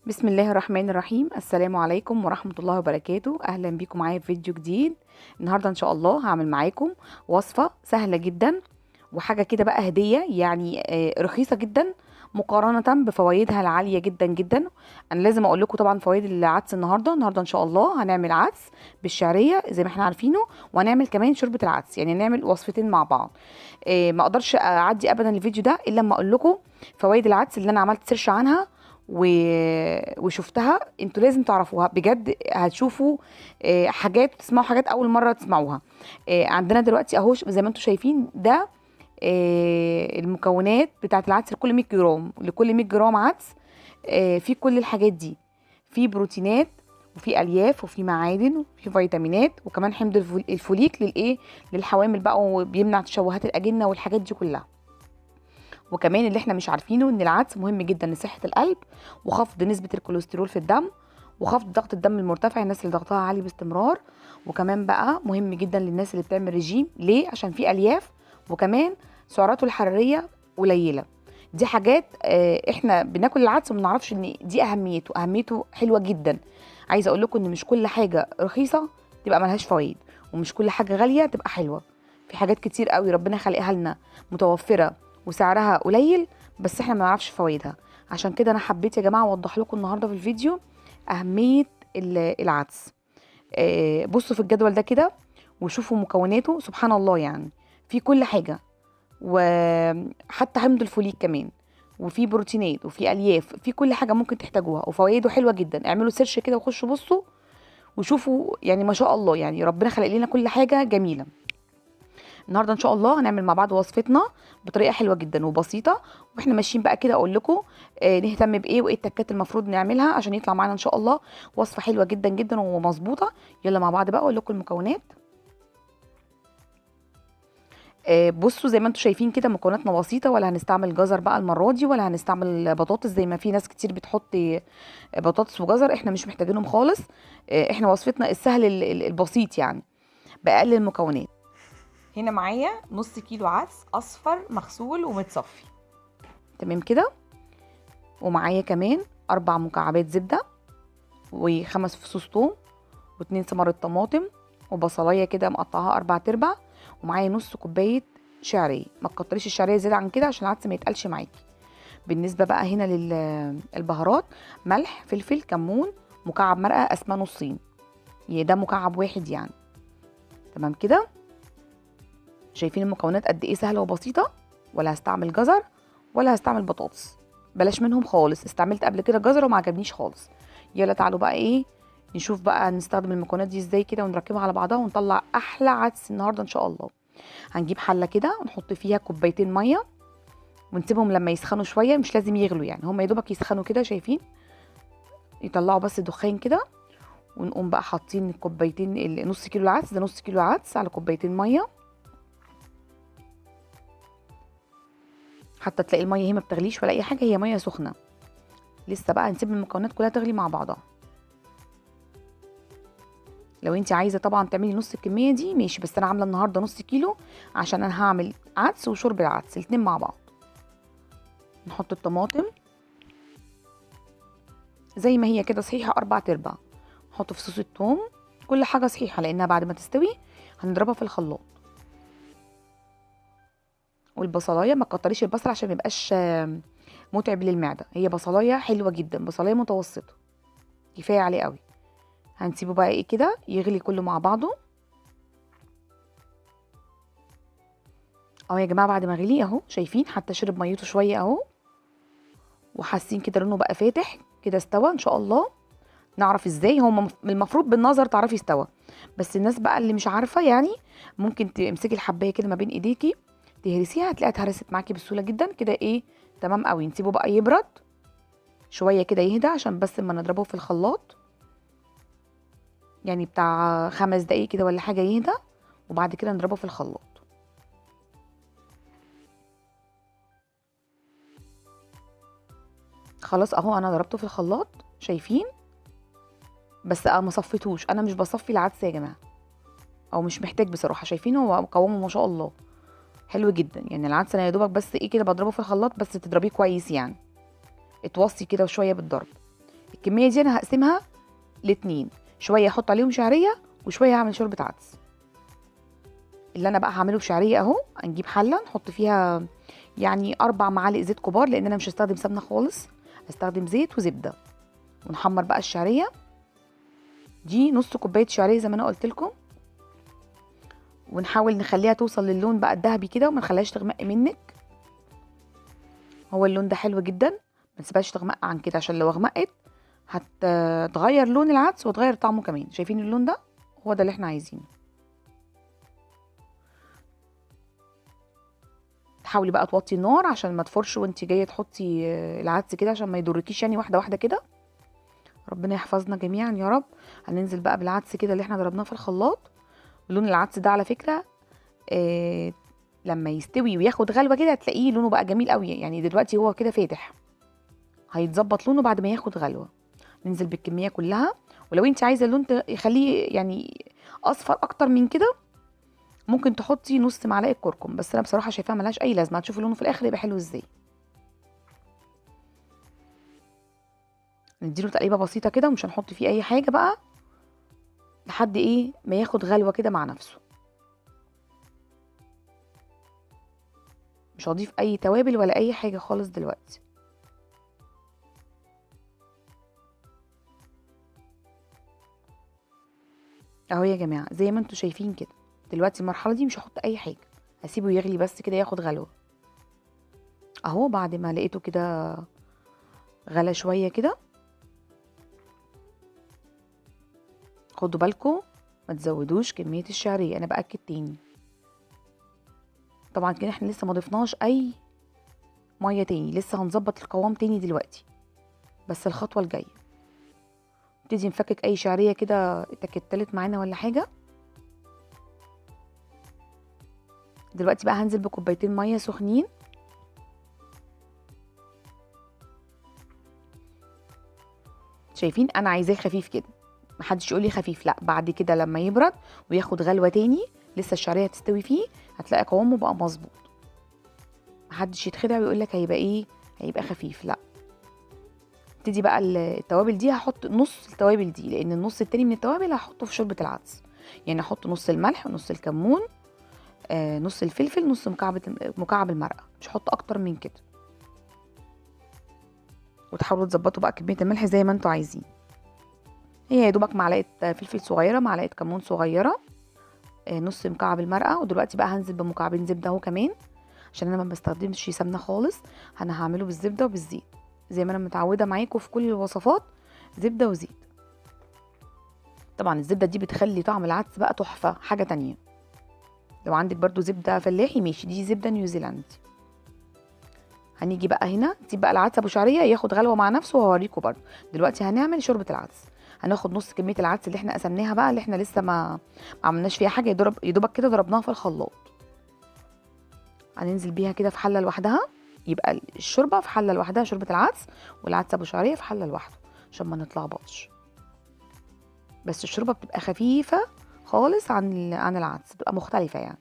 بسم الله الرحمن الرحيم. السلام عليكم ورحمة الله وبركاته. اهلا بيكم معايا في فيديو جديد. النهارده ان شاء الله هعمل معاكم وصفة سهلة جدا وحاجة كده بقى هدية، يعني رخيصة جدا مقارنة بفوائدها العالية جدا جدا. انا لازم اقول لكم طبعا فوائد العدس النهارده ان شاء الله هنعمل عدس بالشعرية زي ما احنا عارفينه، وهنعمل كمان شوربة العدس، يعني نعمل وصفتين مع بعض. ما اقدرش اعدي ابدا الفيديو ده الا لما اقول لكم فوائد العدس اللي انا عملت search عنها وشفتها. انتوا لازم تعرفوها بجد، هتشوفوا حاجات تسمعوا حاجات اول مرة تسمعوها. عندنا دلوقتي اهو زي ما انتوا شايفين ده المكونات بتاعه العدس لكل 100 جرام، لكل 100 جرام عدس في كل الحاجات دي، في بروتينات وفي الياف وفي معادن وفي فيتامينات، وكمان حمض الفوليك للايه، للحوامل بقى، وبيمنع تشوهات الاجنة والحاجات دي كلها. وكمان اللي احنا مش عارفينه ان العدس مهم جدا لصحة القلب وخفض نسبه الكوليسترول في الدم وخفض ضغط الدم المرتفع، الناس اللي ضغطها عالي باستمرار. وكمان بقى مهم جدا للناس اللي بتعمل رجيم، ليه؟ عشان فيه الياف وكمان سعراته الحرارية قليله. دي حاجات احنا بناكل العدس وما نعرفش ان دي اهميته، اهميته حلوة جدا. عايزه اقول لكم ان مش كل حاجة رخيصة تبقى ملهاش فوائد، ومش كل حاجة غالية تبقى حلوة. في حاجات كتير قوي ربنا خلقها لنا متوفرة وسعرها قليل، بس احنا ما نعرفش فوائدها. عشان كده انا حبيت يا جماعة اوضح لكم النهارده في الفيديو اهمية العدس. بصوا في الجدول ده كده وشوفوا مكوناته، سبحان الله، يعني في كل حاجة، وحتى حمض الفوليك كمان، وفي بروتينات وفي الياف، في كل حاجة ممكن تحتاجوها، وفوائده حلوة جدا. اعملوا search كده وخشوا بصوا وشوفوا، يعني ما شاء الله، يعني ربنا خلق لنا كل حاجة جميلة. النهارده ان شاء الله هنعمل مع بعض وصفتنا بطريقة حلوة جدا وبسيطة، واحنا ماشيين بقى كده اقول لكم نهتم بايه وايه التكات المفروض نعملها عشان يطلع معانا ان شاء الله وصفه حلوة جدا جدا ومظبوطه. يلا مع بعض بقى اقول لكم المكونات. بصوا زي ما انتم شايفين كده مكوناتنا بسيطة، ولا هنستعمل جزر بقى المرة دي، ولا هنستعمل بطاطس زي ما في ناس كتير بتحط بطاطس وجزر، احنا مش محتاجينهم خالص. احنا وصفتنا السهل البسيط، يعني باقل المكونات. هنا معايا نص كيلو عدس اصفر مغسول ومتصفي، تمام كده. ومعايا كمان 4 مكعبات زبدة، و5 فصوص ثوم، و2 ثمره طماطم، وبصلايه كده مقطعاها 4 ارباع، ومعايا نص كوباية شعرية. ما تكتريش الشعرية زيادة عن كده عشان العدس ما يتقلش معاكي. بالنسبة بقى هنا للبهارات، ملح، فلفل، كمون، مكعب مرقه قسمه نصين، يعني ده مكعب واحد يعني، تمام كده. شايفين المكونات قد ايه سهلة وبسيطة، ولا هستعمل جزر ولا هستعمل بطاطس، بلاش منهم خالص، استعملت قبل كده جزر وما عجبنيش خالص. يلا تعالوا بقى ايه نشوف بقى نستخدم المكونات دي ازاي كده ونركبها على بعضها ونطلع احلى عدس النهارده ان شاء الله. هنجيب حله كده ونحط فيها 2 كوباية مية، ونسيبهم لما يسخنوا شوية، مش لازم يغلوا يعني، هم يا دوبك يسخنوا كده، شايفين يطلعوا بس دخان كده. ونقوم بقى حاطين الكوبايتين، نص كيلو العدس ده، نص كيلو عدس على 2 كوباية مية، حتى تلاقي المية هي ما بتغليش ولا اي حاجة، هي مية سخنة لسه. بقى نسيب المكونات كلها تغلي مع بعضها. لو انت عايزه طبعا تعملي نص الكمية دي ماشي، بس انا عامله النهارده نص كيلو عشان انا هعمل عدس وشوربه العدس الاتنين مع بعض. نحط الطماطم زي ما هي كده صحيحه 4 ارباع، نحط فصوص الثوم، كل حاجة صحيحه لانها بعد ما تستوي هنضربها في الخلاط. والبصلايه ما تكتريش البصل عشان ما يبقاش متعب للمعدة، هي بصلايه حلوة جدا، بصلايه متوسطه كفاية عليه قوي. هنسيبه بقى ايه كده يغلي كله مع بعضه اهو يا جماعة. بعد ما غلي اهو، شايفين حتى شرب ميته شوية اهو، وحاسين كده لونه بقى فاتح كده، استوى ان شاء الله. نعرف ازاي؟ هو المفروض بالنظر تعرفي استوى، بس الناس بقى اللي مش عارفه يعني ممكن تمسكي الحبايه كده ما بين ايديكي تهرسيها، هتلاقيها اتهرست معاكي بسهولة جدا كده. ايه تمام قوي. نسيبه بقى يبرد شوية كده يهدى، عشان بس اما نضربه في الخلاط يعني بتاع 5 دقايق كده ولا حاجة يهدى، وبعد كده نضربه في الخلاط. خلاص اهو انا ضربته في الخلاط، شايفين؟ بس ما صفيتوش، انا مش بصفي العدس يا جماعة، او مش محتاج بصراحة. شايفين هو قوامه ما شاء الله حلو جدا، يعني العدس انا يا دوبك بس ايه كده بضربه في الخلاط، بس تضربيه كويس يعني، اتوصي كده شوية بالضرب. الكمية دي انا هقسمها لاتنين، شوية احط عليهم شعرية وشوية هعمل شوربة عدس. اللي انا بقى هعمله بشعريه اهو، هنجيب حله نحط فيها يعني 4 معالق زيت كبار، لان انا مش هستخدم سمنه خالص، هستخدم زيت وزبده. ونحمر بقى الشعرية دي، نص كوباية شعرية زي ما انا قلت لكم، ونحاول نخليها توصل للون بقى الذهبي كده وما نخليهاش تغمق منك. هو اللون ده حلو جدا، ما تسيبهاش تغمق عن كده، عشان لو غمقت هتغير لون العدس وتغير طعمه كمان. شايفين اللون ده؟ هو ده اللي احنا عايزينه. تحاولي بقى توطي النار عشان ما تفرش وانت جاية تحطي العدس كده، عشان ما يضركيش يعني، واحدة واحدة كده. ربنا يحفظنا جميعا يا رب. هننزل بقى بالعدس كده اللي احنا ضربناه في الخلاط. لون العدس ده على فكرة لما يستوي وياخد غلوه كده هتلاقيه لونه بقى جميل قوي، يعني دلوقتي هو كده فاتح، هيتظبط لونه بعد ما ياخد غلوه. ننزل بالكمية كلها، ولو انت عايزه اللون يخليه يعني اصفر اكتر من كده ممكن تحطي نص معلقه كركم، بس انا بصراحة شايفاها ملهاش اي لازمه، هتشوفي لونه في الاخر يبقى حلو ازاي. نديله تقليبه بسيطة كده، ومش هنحط فيه اي حاجة بقى لحد ايه ما ياخد غلوه كده مع نفسه. مش هضيف اي توابل ولا اي حاجة خالص دلوقتي. اهو يا جماعة زي ما انتوا شايفين كده، دلوقتي المرحلة دي مش هحط اي حاجة، هسيبه يغلي بس كده ياخد غلوه. اهو بعد ما لقيته كده غلى شوية كده، خدوا بالكم ما تزودوش كمية الشعرية، انا باكد تاني. طبعا كده احنا لسه ما ضفناش اي مية تاني، لسه هنظبط القوام تاني دلوقتي، بس الخطوة الجاية نبتدي نفكك اي شعرية كده اتكتلت معانا ولا حاجة. دلوقتي بقى هنزل بكوبايتين مية سخنين، شايفين انا عايزاه خفيف كده، محدش يقول لي خفيف، لا بعد كده لما يبرد وياخد غلوه تاني لسه الشعرية هتستوي فيه هتلاقي قوامه بقى مظبوط. محدش يتخدع ويقول لك هيبقى ايه، هيبقى خفيف، لا. ابتدي بقى التوابل دي، هحط نص التوابل دي لان النص التاني من التوابل هحطه في شوربة العدس، يعني هحط نص الملح ونص الكمون، نص الفلفل، نص مكعب المرقه، مش هحط اكتر من كده. وتحاولوا تظبطوا بقى كمية الملح زي ما انتوا عايزين. هي يا دوبك معلقه فلفل صغيرة، معلقه كمون صغيرة، نص مكعب المرقه. ودلوقتي بقى هنزل بمكعبين زبدة اهو كمان، عشان انا ما بستخدمش سمنه خالص، انا هعمله بالزبده وبالزيت زي ما انا متعوده معاكم في كل الوصفات، زبدة وزيت. طبعا الزبدة دي بتخلي طعم العدس بقى تحفة، حاجة تانية. لو عندك برضو زبدة فلاحي ماشي، دي زبدة نيوزيلندي. هنيجي بقى هنا نسيب بقى العدس ابو شعرية ياخد غلوه مع نفسه وهوريكم برضو. دلوقتي هنعمل شوربة العدس. هناخد نص كمية العدس اللي احنا قسمناها بقى، اللي احنا لسه ما عملناش فيها حاجة، يدوبك كده ضربناها في الخلاط. هننزل بيها كده في حله لوحدها، يبقى الشوربة في حله لوحدها، شوربة العدس، والعدس ابو شعرية في حله لوحده عشان ما نتلخبطش. بس الشوربة بتبقى خفيفة خالص عن العدس، بتبقى مختلفة يعني.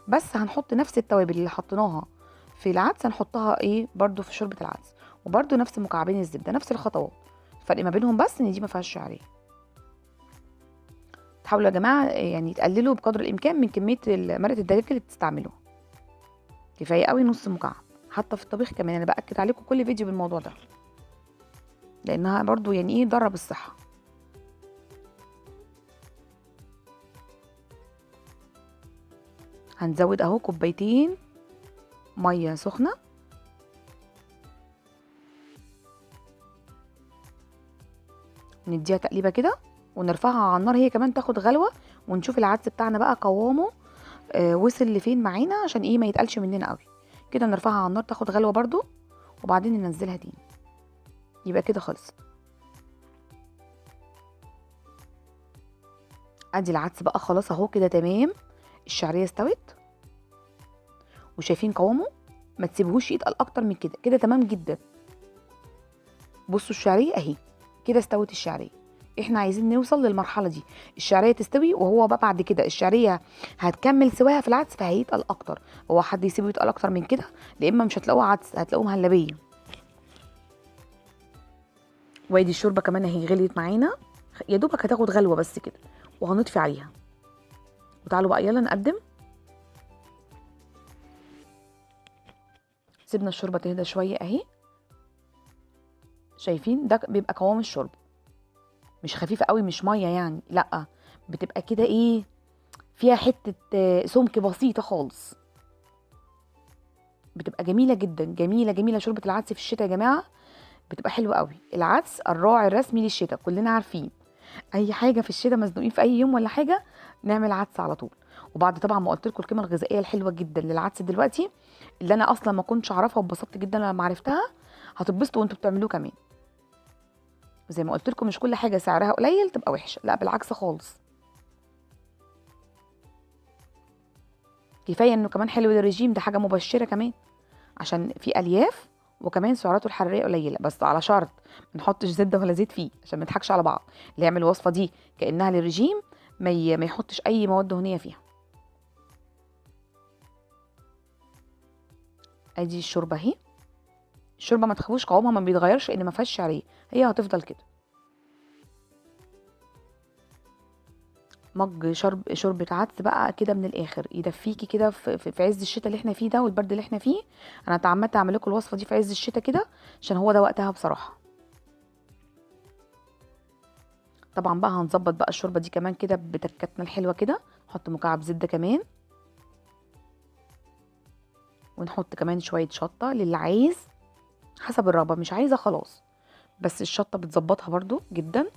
بس هنحط نفس التوابل اللي حطيناها في العدس هنحطها ايه برده في شوربة العدس، وبرده نفس مكعبين الزبدة، نفس الخطوات. الفرق ما بينهم بس ان دي ما فيهاش شعرية. تحاولوا يا جماعة يعني تقللوا بقدر الامكان من كمية مرقه الدجاج اللي بتستعملوها، كفاية قوي نص مكعب حتى في الطبيخ كمان. انا باكد عليكم كل فيديو بالموضوع ده لانها برضو يعني ايه ضرب الصحة. هنزود اهو كوبايتين مية سخنة، نديها تقليبه كده ونرفعها على النار هي كمان تاخد غلوه، ونشوف العدس بتاعنا بقى قوامه وصل لفين معانا عشان ايه ما يتقلش مننا قوي كده. نرفعها على النار تاخد غلوه برضو وبعدين ننزلها تاني، يبقى كده خلصت. ادي العدس بقى خلاص اهو كده تمام، الشعرية استوت وشايفين قوامه، ما تسيبهوش يتقل اكتر من كده، كده تمام جدا. بصوا الشعرية اهي كده استوت الشعرية، احنا عايزين نوصل للمرحلة دي، الشعرية تستوي وهو بقى بعد كده الشعرية هتكمل سواها في العدس فهيتقل اكتر. هو حد يسيبه يتقل اكتر من كده؟ لا، اما مش هتلاقوه عدس، هتلاقوه مهلبية. وادي الشوربة كمان اهي غليت معانا، يا دوبك هتاخد غلوه بس كده وهنطفي عليها. وتعالوا بقى يلا نقدم. سيبنا الشوربة تهدى شوية اهي، شايفين ده بيبقى قوام الشوربة، مش خفيفة قوي مش مية يعني، لا بتبقى كده ايه فيها حتة سمك بسيطة خالص، بتبقى جميلة جدا، جميلة جميلة. شوربة العدس في الشتاء يا جماعة بتبقى حلوة قوي. العدس الراعي الرسمي للشتاء، كلنا عارفين اي حاجة في الشتاء مزنوقين في اي يوم ولا حاجة نعمل عدس على طول. وبعد طبعا ما قلت لكم القيمة الغذائية الحلوة جدا للعدس دلوقتي اللي انا اصلا ما كنتش اعرفها واتبسطت جدا لما عرفتها، هتتبسطوا وانتوا بتعملوه كمان. وزي ما قلت لكم مش كل حاجة سعرها قليل تبقى وحشة، لا بالعكس خالص. كفاية انه كمان حلو للرجيم، ده حاجة مبشرة كمان عشان في الياف وكمان سعراته الحرارية قليله، بس على شرط ما نحطش زبدة ولا زيت فيه عشان ما نضحكش على بعض. اللي يعمل الوصفة دي كانها للرجيم ما يحطش اي مواد دهنية فيها. ادي الشوربة اهي. الشوربة ما تخافوش قوامها ما بيتغيرش لان ما فيهاش شعرية، هي هتفضل كده. مج شوربة عدس بقى كده من الاخر، يدفيكي كده في عز الشتاء اللي احنا فيه ده والبرد اللي احنا فيه. انا اتعمدت اعمل لكم الوصفة دي في عز الشتاء كده عشان هو ده وقتها بصراحة. طبعا بقى هنظبط بقى الشوربة دي كمان كده بتكتنا الحلوة كده، نحط مكعب زبدة كمان، ونحط كمان شوية شطه للي عايز حسب الرغبة، مش عايزه خلاص، بس الشطه بتظبطها برضو جدا.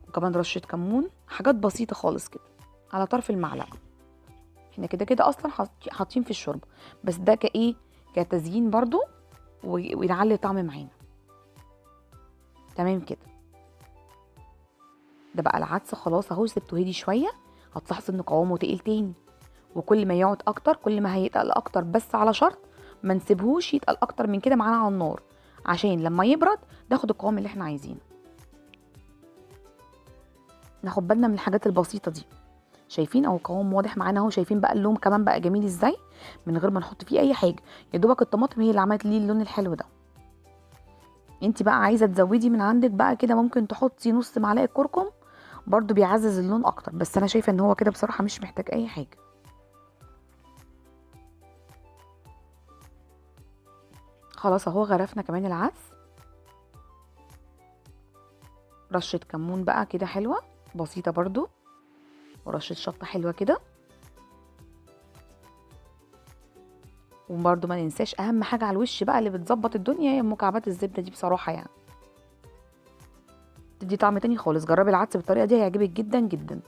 وكمان رشه كمون، حاجات بسيطة خالص كده على طرف المعلقة. احنا كده كده اصلا حاطين في الشوربة، بس ده كايه كتزيين برضو ويعلي طعم معانا. تمام كده. ده بقى العدس خلاص اهو، سبته هدي شوية، هتلاحظوا ان قوامه تقيل تاني، وكل ما يقعد اكتر كل ما هيتقل اكتر، بس على شرط ما نسيبهوش يتقل اكتر من كده معانا على النار، عشان لما يبرد ناخد القوام اللي احنا عايزينه. ناخد بالنا من الحاجات البسيطة دي. شايفين اهو القوام واضح معانا اهو، شايفين بقى اللون كمان بقى جميل ازاي من غير ما نحط فيه اي حاجة، يا دوبك الطماطم هي اللي عملت ليه اللون الحلو ده. انت بقى عايزه تزودي من عندك بقى كده، ممكن تحطي نص معلقه كركم برضو بيعزز اللون اكتر، بس انا شايفه ان هو كده بصراحة مش محتاج اي حاجة. خلاص اهو غرفنا كمان العدس، رشه كمون بقى كده حلوة بسيطة برضو، ورشه شطه حلوة كده. وبرضو ما ننساش اهم حاجة على الوش بقى اللي بتظبط الدنيا هي مكعبات الزبدة دي بصراحة، يعني تدي طعم تاني خالص. جربي العدس بالطريقة دي هيعجبك جدا جدا،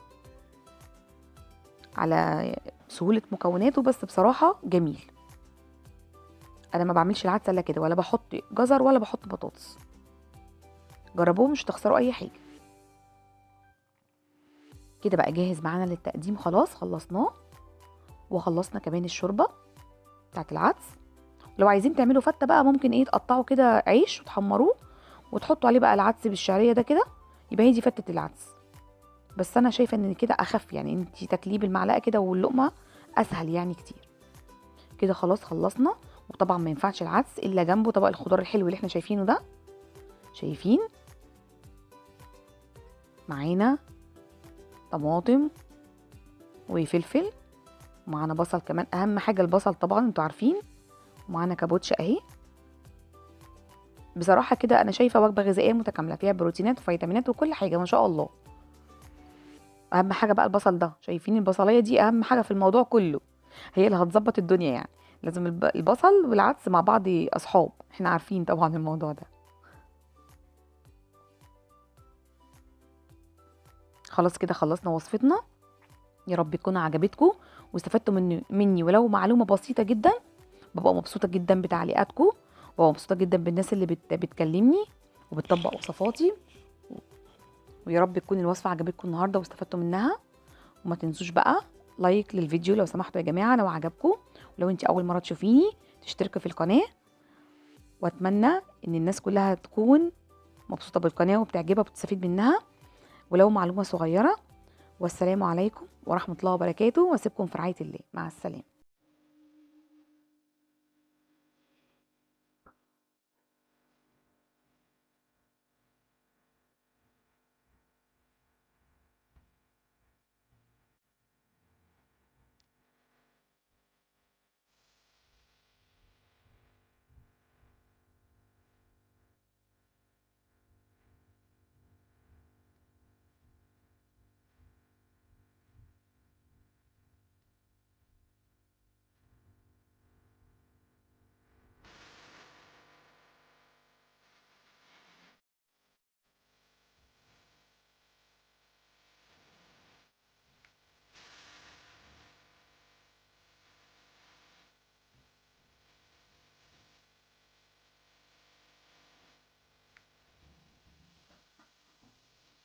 على سهولة مكوناته، بس بصراحة جميل. انا ما بعملش العدس الا كده، ولا بحط جزر ولا بحط بطاطس. جربوه مش تخسروا اي حاجة. كده بقى جاهز معانا للتقديم، خلاص خلصناه وخلصنا كمان الشوربة بتاعت العدس. لو عايزين تعملوا فته بقى ممكن ايه تقطعوا كده عيش وتحمروه وتحطوا عليه بقى العدس بالشعريه ده كده، يبقى هي دي فتة العدس. بس انا شايفه ان كده اخف، يعني انت تاكليه بالمعلقه كده واللقمه اسهل يعني كتير. كده خلاص خلصنا. وطبعا ما ينفعش العدس الا جنبه طبق الخضار الحلو اللي احنا شايفينه ده. شايفين معانا طماطم وفلفل، ومعانا بصل كمان، اهم حاجة البصل طبعا انتوا عارفين، ومعانا كابوتشا اهي. بصراحة كده انا شايفه وجبة غذائية متكاملة فيها بروتينات وفيتامينات وكل حاجة ما شاء الله. اهم حاجة بقى البصل ده، شايفين البصليه دي اهم حاجة في الموضوع كله، هي اللي هتظبط الدنيا يعني. لازم البصل والعدس مع بعض اصحاب، احنا عارفين طبعا الموضوع ده. خلاص كده خلصنا وصفتنا، يا رب تكون عجبتكم واستفدتوا مني ولو معلومة بسيطة جدا. ببقى مبسوطة جدا بتعليقاتكم، ببقى مبسوطة جدا بالناس اللي بتكلمني وبتطبق وصفاتي، ويا رب تكون الوصفة عجبتكم النهارده واستفدتوا منها. وما تنسوش بقى like للفيديو لو سمحتوا يا جماعة لو عجبكم، ولو انت اول مرة تشوفيني تشتركي في القناة. واتمنى ان الناس كلها تكون مبسوطة بالقناة وبتعجبها وبتستفيد منها ولو معلومة صغيرة. والسلام عليكم ورحمة الله وبركاته، واسيبكم في رعاية الله، مع السلامة.